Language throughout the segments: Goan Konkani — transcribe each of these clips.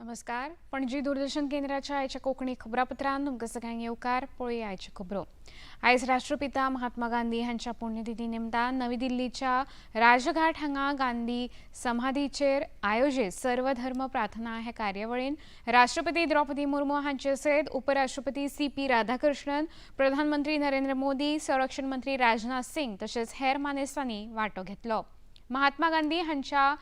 नमस्कार, पणजी दूरदर्शन केंद्राच्या आयच्या कोंकणी खबरापत्रांत तुमकां सगळ्यांक येवकार. पळोवया आयच्यो खबरो. आयज राष्ट्रपिता महात्मा गांधी हांच्या पुण्यतिथी निमतान नवी दिल्लीच्या राजघाट हांगा गांधी समाधीचेर आयोजीत सर्वधर्म प्रार्थना हे कार्यावळीन राष्ट्रपती द्रौपदी मुर्मू हांचे सयत उपराष्ट्रपती सी.पी. राधाकृष्णन, प्रधानमंत्री नरेंद्र मोदी, संरक्षण मंत्री राजनाथ सिंग तशेंच हेर मानेस्तांनी वांटो घेतलो. महात्मा गांधी हांच्या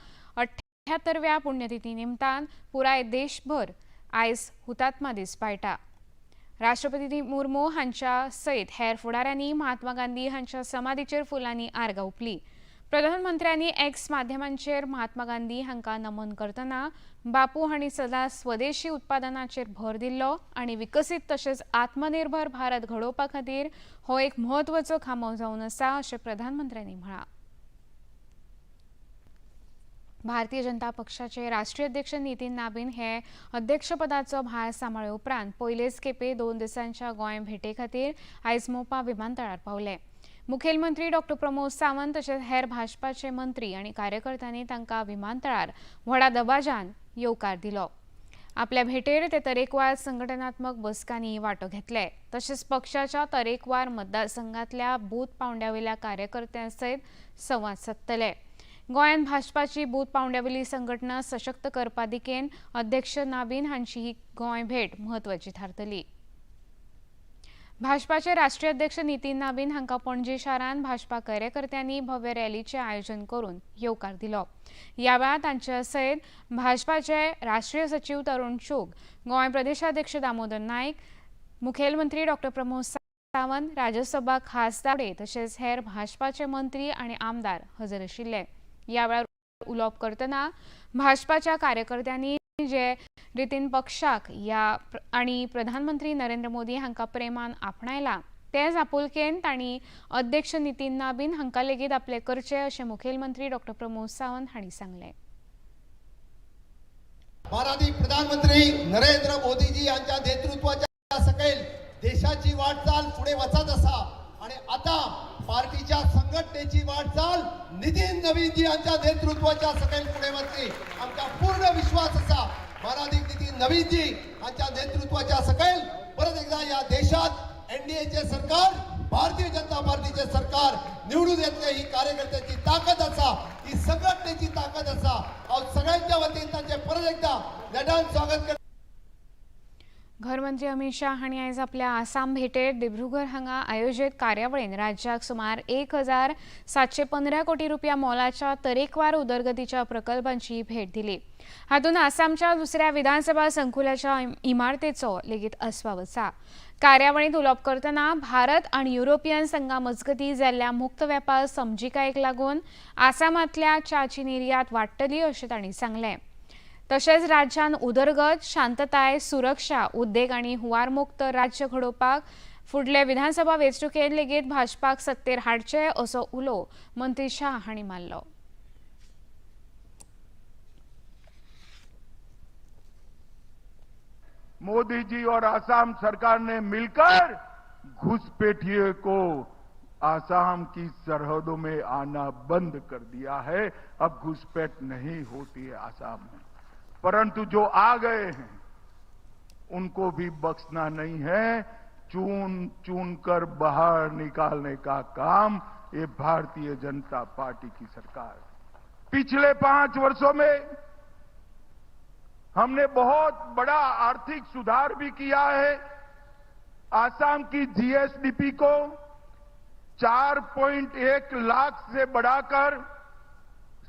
78व्या पुण्यतिथी निमतान पुराय देशभर आयज हुतात्मा दीस पाळटा. राष्ट्रपती मुर्मू हांच्या सयत हेर फुडाऱ्यांनी महात्मा गांधी हांच्या समाधीचेर फुलांनी आर्गां ओंपली. प्रधानमंत्र्यांनी एक्स माध्यमांचेर महात्मा गांधी हांकां नमन करतना बापू हांणी सदांच स्वदेशी उत्पादनाचेर भर दिल्लो आनी विकसीत तशेंच आत्मनिर्भर भारत घडोवपा खातीर हो एक म्हत्वाचो खांबो जावन आसा, अशें प्रधानमंत्र्यांनी म्हळां. भारतीय जनता पक्षाचे राष्ट्रीय अध्यक्ष नितीन नाबीन हे अध्यक्षपदाचो भार सांबाळ्ळे उपरांत पयलेच खेपे 2 दिसांच्या गोंय भेटे खातीर आयज मोपा विमानतळार पावले. मुखेलमंत्री डॉक्टर प्रमोद सावंत तशेंच हेर भाजपाचे मंत्री आनी कार्यकर्त्यांनी तांकां विमानतळार व्हडा दबाज्यान येवकार दिलो. आपल्या भेटेर ते तरेकवार संघटनात्मक बसकांनी वांटो घेतले. तशेंच पक्षाच्या तरेकवार मतदारसंघातल्या बूथ पावंड्यावेल्या कार्यकर्त्यां सयत संवाद सादतले. गोंयांत भाजपाची बूथ पावंड्यावेली संघटना सशक्त करपा दिकेन अध्यक्ष नाबीन हांची ही गोंय भेट म्हत्वाची थारतली. भाजपाचे राष्ट्रीय अध्यक्ष नितीन नाबीन हांकां पणजी शारांत भाजपा कार्यकर्त्यांनी भव्य रॅलीचें आयोजन करून येवकार दिलो. ह्या वेळार तांचे सयत भाजपाचे राष्ट्रीय सचीव तरुण चूग, गोंय प्रदेशाध्यक्ष दामोदर नायक, मुखेलमंत्री डॉक्टर प्रमोद सावंत, राज्यसभा खासदार तशेंच हेर भाजपाचे मंत्री आनी आमदार हजर आशिल्ले. ह्या वेळार उलोवप करतना भाजपाच्या कार्यकर्त्यांनी जे रितीन पक्षाक ह्या आनी प्रधानमंत्री नरेंद्र मोदी हांकां प्रेमान आपणायला, तेच आपुलकेन तांणी अध्यक्ष नितीन नाबीन हांकां लेगीत आपले करचे, अशें मुखेलमंत्री डॉक्टर प्रमोद सावंत हांणी सांगलें. मानादीक प्रधानमंत्री नरेंद्र मोदीजी यांच्या नेतृत्वाच्या सकयल देशाची वाटचाल पुढे वचत असा आणि आता पार्टीच्या संघटनेची वाटचाल नितीन नवीनजी यांच्या नेतृत्वाच्या सकयल पुढे वतली. आमका पूर्ण विश्वास असा, मानादीक नितीन नवीनजी यांच्या नेतृत्वाच्या सकयल परत एकदा या देशात एनडीएचे सरकार, भारतीय जनता पार्टीचे सरकार निवडून येतले. ही कार्यकर्त्याची ताकद असा, ही संघटनेची ताकद असा. हांव सगळ्यांच्या वतीन तांचे परत एकदा नेटान स्वागत करता. घरमंत्री अमित शाह हांणी आयज आपल्या आसाम भेटेर दिब्रुगड हांगा आयोजीत कार्यावळीन राज्याक सुमार 1715 कोटी रुपया मोलाच्या तरेकवार उदरगतीच्या प्रकल्पांची भेट दिली. हातूंत आसामच्या दुसऱ्या विधानसभा संकुलाच्या इमारतीचो लेगीत आस्पाव आसा. कार्यावळींत उलोवप करतना भारत आनी युरोपियन संघा मजगतीं जाल्ल्या मुक्त वेपार समजिकायेक लागून आसामांतल्या च्याची निर्यात वाडटली, अशें तांणी सांगलें. तशेंच राज्यान उदरगत, शांतताय, सुरक्षा, उद्देग आनी हुंवारमुक्त राज्य घडोवपाक फुडले विधानसभा वेंचणुकेंत लेगीत भाजपाक सत्तेर हाडचे, असो उलो मंत्री शाह हांणी मारलो. मोदी जी और आसाम सरकार ने मिलकर घुसपैठिए को आसाम की सरहदों में आना बंद कर दिया है. अब घुसपैठ नहीं होती है आसाम में, परंतु जो आ गए हैं उनको भी बख्शना नहीं है. चुन चुन कर बाहर निकालने का काम ये भारतीय जनता पार्टी की सरकार. पिछले 5 वर्षों में हमने बहुत बड़ा आर्थिक सुधार भी किया है. आसाम की जीएसडीपी को 4.1 लाख से बढ़ाकर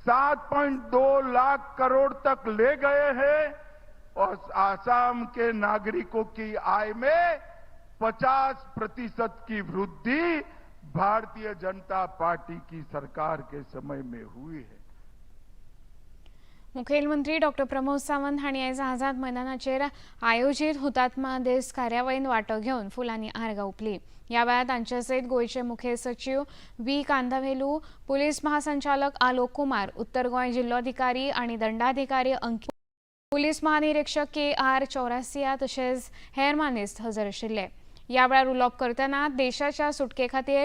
7.2 लाख करोड़ तक ले गए हैं और आसाम के नागरिकों की आय में 50% की वृद्धि भारतीय जनता पार्टी की सरकार के समय में हुई है. मुखेलमंत्री डॉक्टर प्रमोद सावंत हांणी आयज आझाद मैदानाचेर आयोजीत हुतात्मा दीस कार्यावळींत वांटो घेवन फुलांनी आर्गां ओंपली. ह्या वेळार तांचे सयत गोंयचे मुखेल सचीव व्ही कांदवेलू, पुलीस महासंचालक आलोक कुमार, उत्तर गोंय जिल्लोधिकारी आनी दंडाधिकारी अंकित, पुलीस महानिरीक्षक के आर चौरासिया तशेंच हेर मानेस्त हजर आशिल्ले. ह्या वेळार उलोवप करतना देशाच्या सुटके खातीर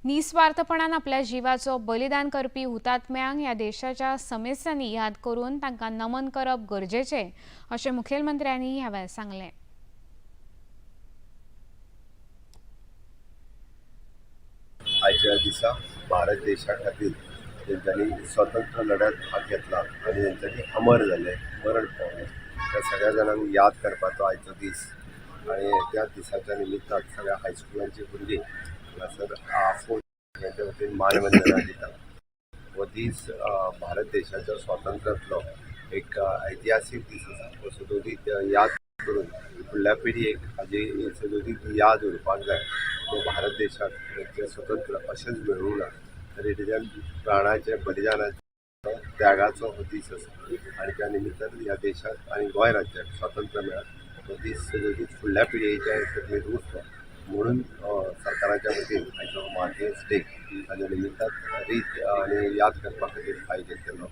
निस्वार्थपणान आपल्या जिवाचो बलिदान करपी हुतात्म्यांक ह्या देशाच्या समेस्तांनी याद करून तांकां नमन करप गरजेचें अशें मुखेलमंत्र्यांनी ह्या वेळार सांगलें. आयच्या दिसा भारत देशा खातीर तेंच्यांनी स्वतंत्र लढ्यात भाग घेतला आनी तेंच्यांनी अमर जाले, मरण पावले, त्या सगळ्या जाणांक याद करपाचो आयचो दीस. आनी त्या दिसाच्या निमित्तान सगळ्या हायस्कुलांची भुरगीं हांगासर आफोवन सगळ्यांच्या वतीन मानवंदना दिता. हो दीस भारत देशाच्या स्वातंत्र्यांतलो एक ऐतिहासीक दीस आसा. हो सदोदीत याद करून फुडल्या पिळगेक हाजी सदोदीत याद उरपाक जाय. तो भारत देशाक जे स्वतंत्र अशेंच मेळूंक ना, तरी तेज्या प्राणाचे बलिदानाचो त्यागाचो हो दीस आसा. आनी त्या निमित्तान ह्या देशाक आनी गोंय राज्याक स्वातंत्र्य मेळ्ळां. तो दीस सदोदीत फुडल्या पिळगेच्या तकलेंत उरचो म्हणून सरकाराच्या वतीन आयचो मार्टियर्स डे हाज्या निमित्तान रीत आनी याद करपा खातीर आयोजीत केल्लो.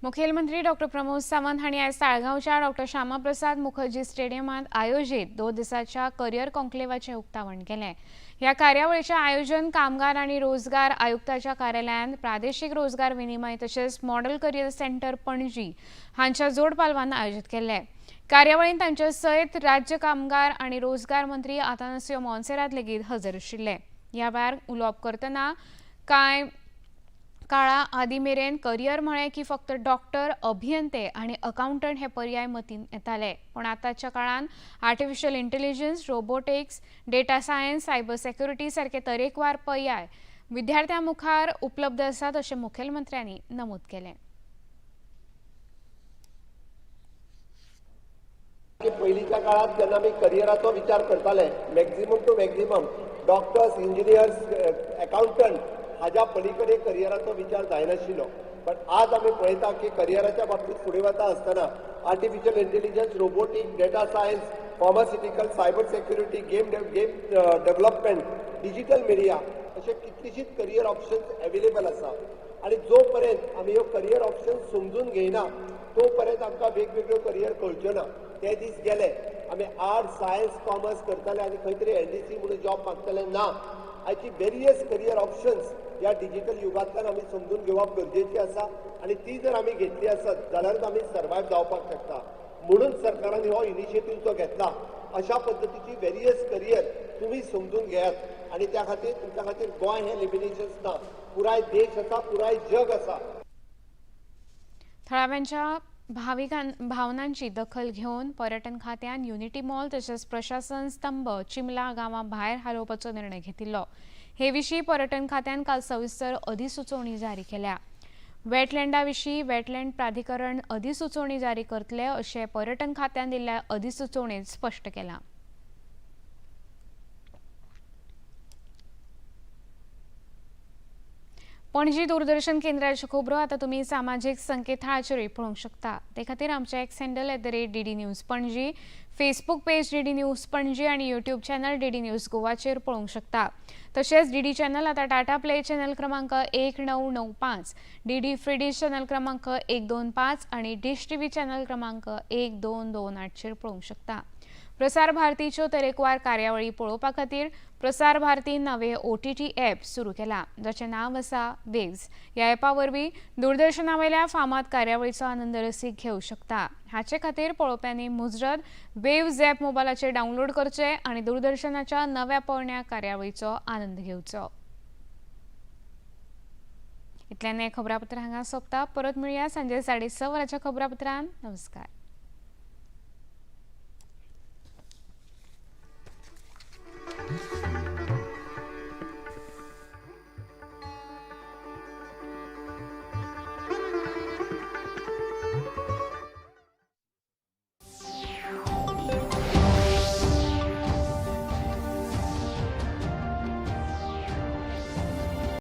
मुखेलमंत्री डॉक्टर प्रमोद सावंत हांणी आयज ताळगांवच्या डॉक्टर श्यामाप्रसाद मुखर्जी स्टेडियमांत आयोजीत 2 दिसांच्या करियर कॉन्क्लेवाचें उक्तावण केलें. ह्या कार्यावळीचें आयोजन कामगार आनी रोजगार आयुक्ताच्या कार्यालयान प्रादेशीक रोजगार विनिमय तशेंच मॉडेल करियर सेंटर पणजी हांच्या जोड पालवान आयोजीत केल्लें. कार्यावळींत तांचे सयत राज्य कामगार आनी रोजगार मंत्री आतानासियो मोन्सेरात लेगीत हजर आशिल्ले. ह्या वेळार उलोवप करतना कांय काळा आदी मेरेन करियर म्हळें की फक्त डॉक्टर, अभियंते आनी अकाउंटंट हे पर्याय मतीन येताले, पूण आतांच्या काळान artificial intelligence, robotics, data science, cyber security सारखे तरेकवार पर्याय विद्यार्थ्यां मुखार उपलब्ध आसात अशें मुखेलमंत्र्यांनी नमूद केलें. की पयलींच्या काळात जेन्ना आमी करियराचो विचार करताले, maximum to maximum doctors, engineers, accountant हाज्या पलीकडे करियराचो विचार जायनाशिल्लो. पण आज आमी पळयता की करियराच्या बाबतीत फुडें वता आसतना artificial intelligence, robotic, data science, pharmaceutical, cyber security, game development, digital media अशे कितलीशीच करियर ऑप्शन्स एवेलेबल आसा. आनी जो पर्यंत आमी ह्यो करियर ऑप्शन्स समजून घेयना तो पर्यंत आमकां वेगवेगळ्यो करियर कळच्यो ना. ते दीस गेले आमी आर्ट्स, सायन्स, कॉमर्स करताले आनी खंय तरी एनडीसी म्हणून जॉब मागताले. ना, आयची वेरियस करियर ऑप्शन्स ह्या डिजिटल युगांतल्यान आमी समजून घेवप गरजेची आसा आनी ती जर आमी घेतली आसत जाल्यारूच आमी सर्वायव जावपाक शकता. म्हणून सरकारान हो इनिशिएटीव जो घेतला, अशा पद्दतीची वेरियस करियर तुमी समजून घेयात आनी त्या खातीर तुमच्या खातीर गोंय हें लिमिटेशन्स ना, पुराय देश आसा, पुराय जग आसा. थळाव्यांच्या भावनांची दखल घेवन पर्यटन खात्यान युनिटी मॉल तशेंच प्रशासन स्तंभ चिमला गांवा भायर हालोवपाचो निर्णय घेतिल्लो. हे विशीं पर्यटन खात्यान काल सविस्तर अधिसुचोवणी जारी केल्या. वेटलँडा विशीं वेटलँड प्राधिकरण अधिसुचोवणी जारी करतले अशें पर्यटन खात्यान दिल्ल्या अधिसुचोवणेंत स्पश्ट केलां. पणजी दूरदर्शन केंद्राच्यो खबरो आतां तुमी सामाजीक संकेतथळाचेरूय पळोवंक शकता. ते खातीर आमचें X handle @DD News Panaji, Facebook page DD News Panaji आनी यूट्यूब चॅनल डीडी न्यूज गोवाचेर पळोवंक शकता. तशेंच डीडी चॅनल आतां टाटा प्ले चॅनल क्रमांक 1995, डीडी फ्री डीश चॅनल क्रमांक 125 आनी डिश टीव्ही चॅनल क्रमांक 1228चेर पळोवंक शकता. प्रसार भारतीच्यो तरेकवार कार्यावळी पळोवपा खातीर प्रसार भारतीन नवे OTT app सुरू केला, जाचें नांव आसा वेव्स. ह्या एपा वरवीं दूरदर्शना वयल्या फामाद कार्यावळीचो आनंद रसीक घेवं शकता. हाचे खातीर पळोवप्यांनी मुजरत वेव्स एप मोबायलाचेर डावनलोड करचें आनी दूरदर्शनाच्या नव्या पोरण्या कार्यावळीचो आनंद घेवचो. इतल्यान हें खबरापत्र हांगा सोंपता. परत मेळया सांजे 6:30 वरांच्या खबरापत्रान. नमस्कार.